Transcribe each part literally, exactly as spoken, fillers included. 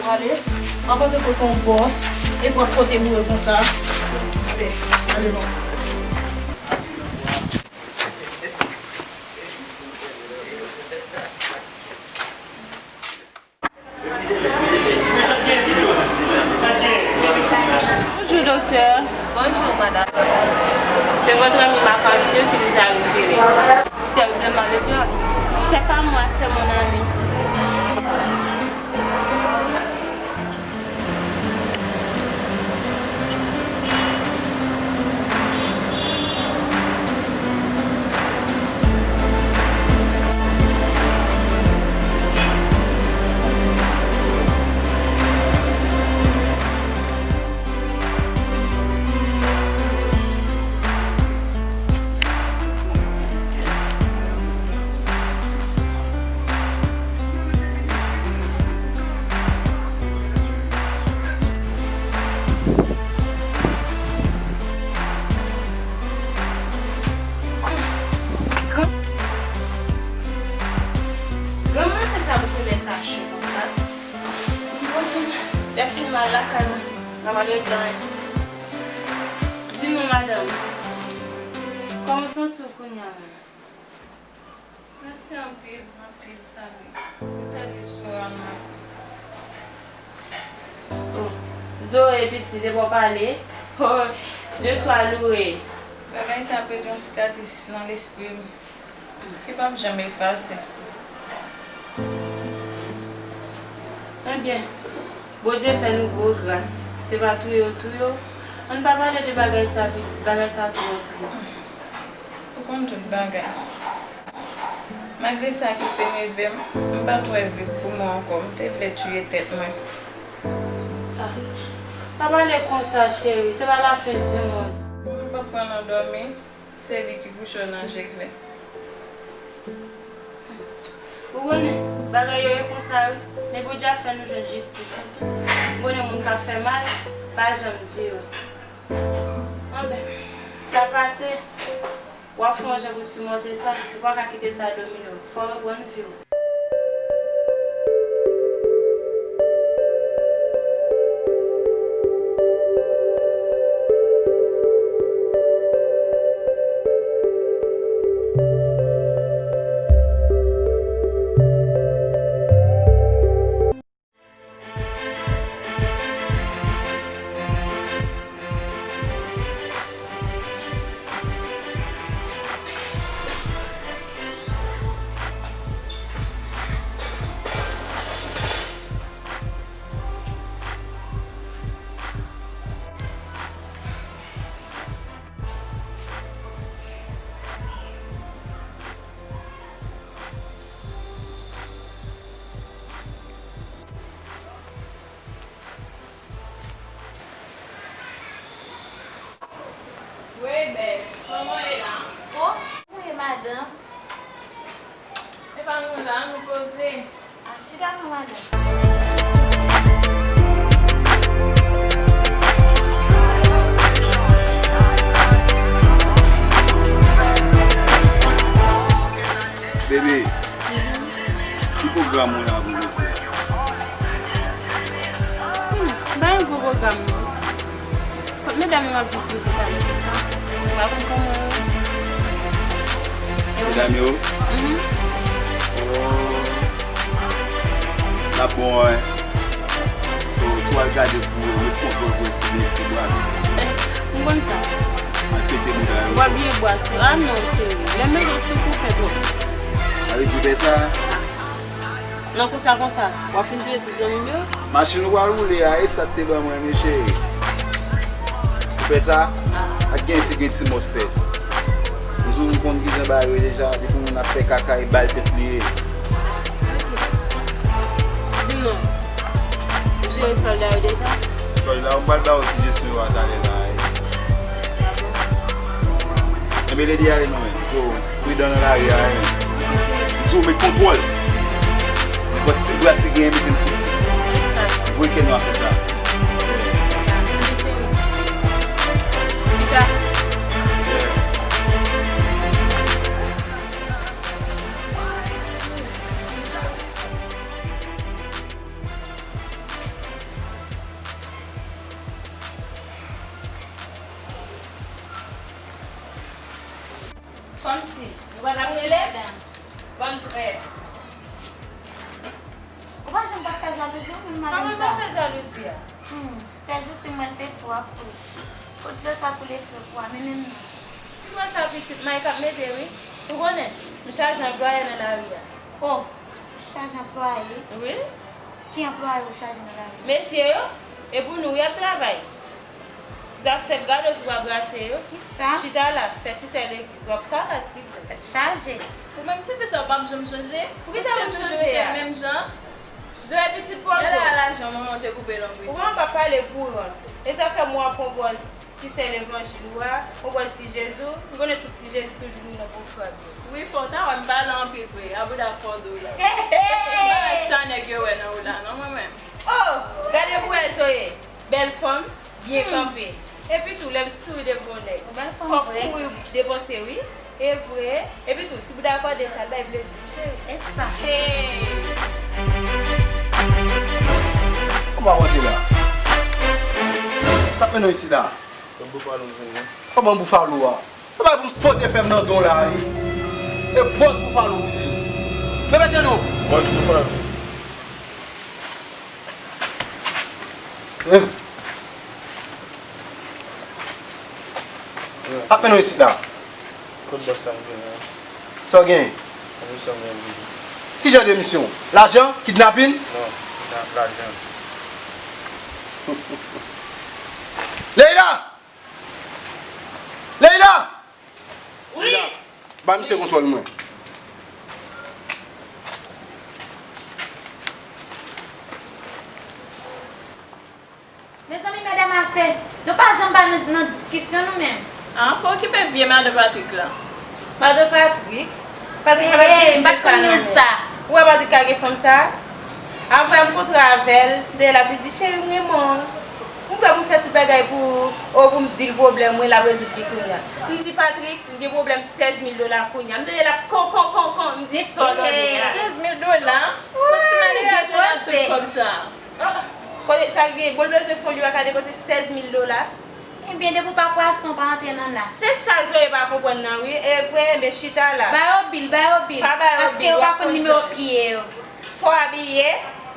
Ale, anvan ke kote yon bòs, e pran kote boure konsa. Ale, ale non. Bonjou, doktè. Bonjou, madame. C'est votre ami Marc Mathieu qui vous a référé. C'est vraiment le cas. C'est pas moi, c'est mon ami. Granmoun fè sa pou se lè sa cho konsa. Bon, se lè fin mal lakay mwen. N ap al regle anyen. Di non, madanm. Kòman w santi w kounye a menm? Mèsi anpil, anpil, Samy, pou sèvis ou rann mwen. Oh, Zoe, pitit, epi w pale. Oh, Dye swa louwe. Bagay sa ap ret yon sikatris nan lespri m ki p ap janm efase. Ebyen, Bondye fè nou gwo gras. Se pa touye w touye w. Ann pa pale de bagay sa, pitit. Bagay sa twò tris. Ou konn tout bagay. Malgre sa ki te rive m, m pa t wè viv pou mwen ankò. M te vle tiye tèt mwen. Ah, pa pale konsa, cheri. Se pa lafen di mond. Mwen pa pran nan dòmi. Se li ki kouche w nan je klè. Ou konnen, bagay yo ye konsa wi. Men Bondye ap fè nou jwenn jistis nou tou. M konnen moun k ap fè mal, pa janm dire. Anben, sa pase, w ap fè yon jan pou sirmonte sa, ou pa ka kite sa domine w. Fò w reprann vi w. Wi, bèl. Kòman w ye la? O, kòman w ye, madanm? E pa nou la, nou poze. A, chita non, madanm. Bebe, ki pwogram ou la pou jodi a? Hmm, pa gen gwo pwogram non. Kot medam yo ap di si yo te pale konsa? Ou pa konn kòman yo ye. Medam yo? Mhm. Oh. L ap bon, wi. So, tou al gade pou yo, met kontwòl pou yo si de, si bras. M konn sa. Al pete bouda yo. W ap bliye bras yo. A non, cheri. Lè m bezwen sou kou fè twòp. Sa vle di w fè sa? Nan konsa konsa, w ap fin touye tout zanmi m yo? Machin ou pral woule a, e sa k te ban mwen, mesye. Ou fè sa? Ah. Ak gen se gen ti mòt fèt. M di w, m konn kijan bagay yo ye deja, depi moun ap fè kaka, e bal tèt li ye. Di m non. Ou jere sòlda yo deja? Sòlda, m pral ba w ti jesyon yo a talè la, e. Enben, ledi ale non, men. So, pridan nan lari a, men. M di w met kontwòl. Nenpòt ti bras ki genyen, mete m sou li. Voye kè nou ap fè sa. Kòmsi, nou pa t ap rele? Madanm. Bann trèt. Ou pa janm pa fè jalouzi, ou menm madanm sa. Kòman m pa fè jalouzi a? Hmm, sèl jou si mwen se fou ap fou. Fout dlo sa koule fre pou a, men menm non. Ou wè sa pitit, Mike ap mete wi. Ou konnen, m chaje anplwaye nan lari a. Oh, chaje anplwaye? Wi. Ki anplwaye ou chaje nan lari a? Mesye yo, e pou nou wi ap travay. Zafè gado sou bra brase yo. Kisa? Chita la, fè ti sè legliz. W ap kaka ti kou. Tèt chaje. Ou menm ti fi sa w p ap janm chanje. Poukisa pou m chanje a? Menm jan. Zoe pitit pòso. Lè la lajan manman w te koupe lonbrit. Ou pa pale pou rans. E sa fè m w ap pran pòz ti sè levanjil ou a, pran pòz ti Jezi w. M konnen tout ti Jezi toujou nou nan pwogram yo. Wi, fò w ta wè m pale anpil vre. A bouda fò dou la. Hey, hey! Bagay sa nèg yo wè nan ou la, non, mwen menm. Oh! Gade pou wè Zoe. Bèl fanm, byen kanpe. Epi tou, lè m souri devan yon nèg, fò w kouri depanse wi. E vre. Epi tou, ti bouda kòde sa, l bay plezi wi, cheri. E sa. Hey! Kòman w ap rantre la? Sa k mennen w isit la? Kòman Bouffalo a? Papa Bouffalo a. Papa pou m fote fè m nan don la wi. E bòs Bouffalo ou di. Repete non. Bòs Bouffalo. Eh. Ap mennen w isit la. Kot bòs sa m gen an? Sa w genyen? Yon misyon m genyen pou li. Ki jan de misyon? Lajan? Kidnapin? Non, kidnap lajan. Leila! Leila! Wi. Leila, ba misye kontwòl mwen. Mezanmi, medam ase, nou pa janm pa nan, nan diskisyon nou menm. Ah, pa okipe vye madan Patrick la. Madan Patrick? Patrick pa t gen sa nan men. Ou wè Patrick ka gen fanm sa? Apre m kontre avè l, m te la, li di, "Cheri, m renmen w. M prè pou m fè tout bagay pou ou, ou pou m di l pwoblèm mwen, l ap rezoud li kounye a." M di, "Patrick, m gen pwoblèm sèz mil dola kounye a." M tande l ap kon, kon, kon, kon, m di, "Sa w tande a?" Sèz mil dola? Kot ti manigè jwenn tout kòb sa? Kote sa gen, bon, l bezwen fon, li pa ka depanse sèz mil dola. Ebyen, depi w pa pwason, w pa antre nan nas. Se sa Zoe pa konprann nan, wi. E vre, men chita la. Ba yo bil, ba yo bil. Pa ba yo bil, w ap konn jòj. Paske yo pa konn nimewo pye yo. Fò w abiye.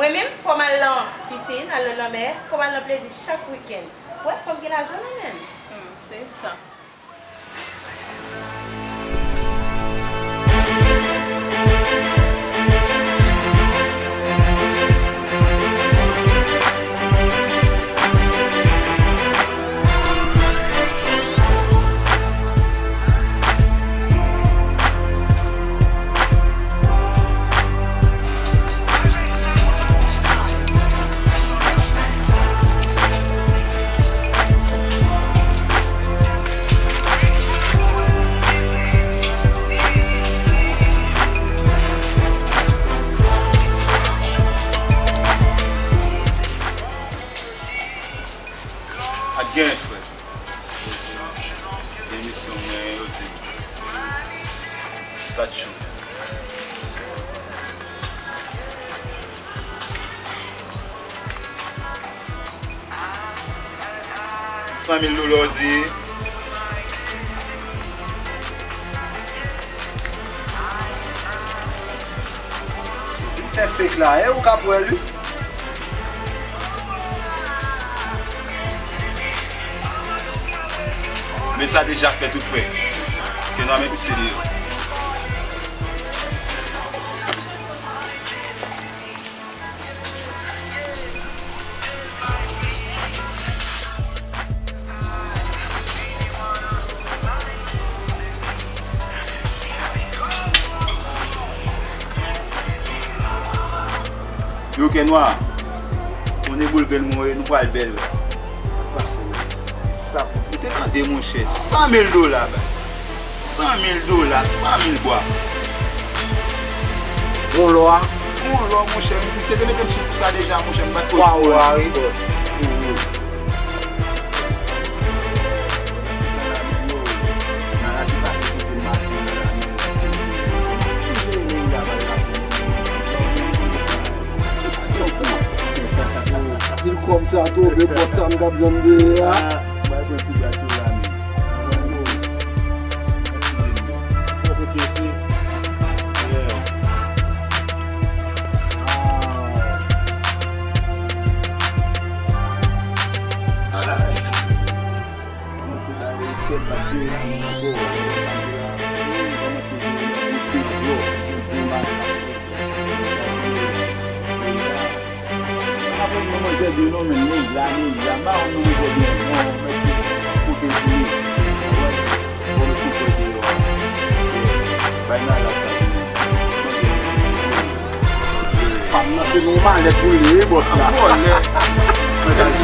Mwen menm, fò m al nan pisin, al nan lanmè. Fò m al nan plezi chak wikenn. Wè, fò m gen lajan nan men m. Hmm, se sa. Ak gen frè. Gen misyon mwen yo di m. Sa t cho. San mil dola w di. Fè fake la, e ou k ap wè l wi. Men sa deja fèt wi frè. Ke nou ap pise deyò. Yo kè nwa. On eboul grenn mwen, nou pral bèl la. Pase la. Sa, ou te tande monchè, san mil dola bay. San mil dola, twa mil bwa. Bon lò a. Bon lò, monchè, misye te mete m sou kou sa deja, monchè, m pa t ko. Waw, waw, wi, bòs. Anpil kòb sa tonbe, bòs sa m t ap janm deye a. Ah, bay mwen pi gate la, men. Anpil kòb. Fam nan se nou malèt pou li, wi, bòs la.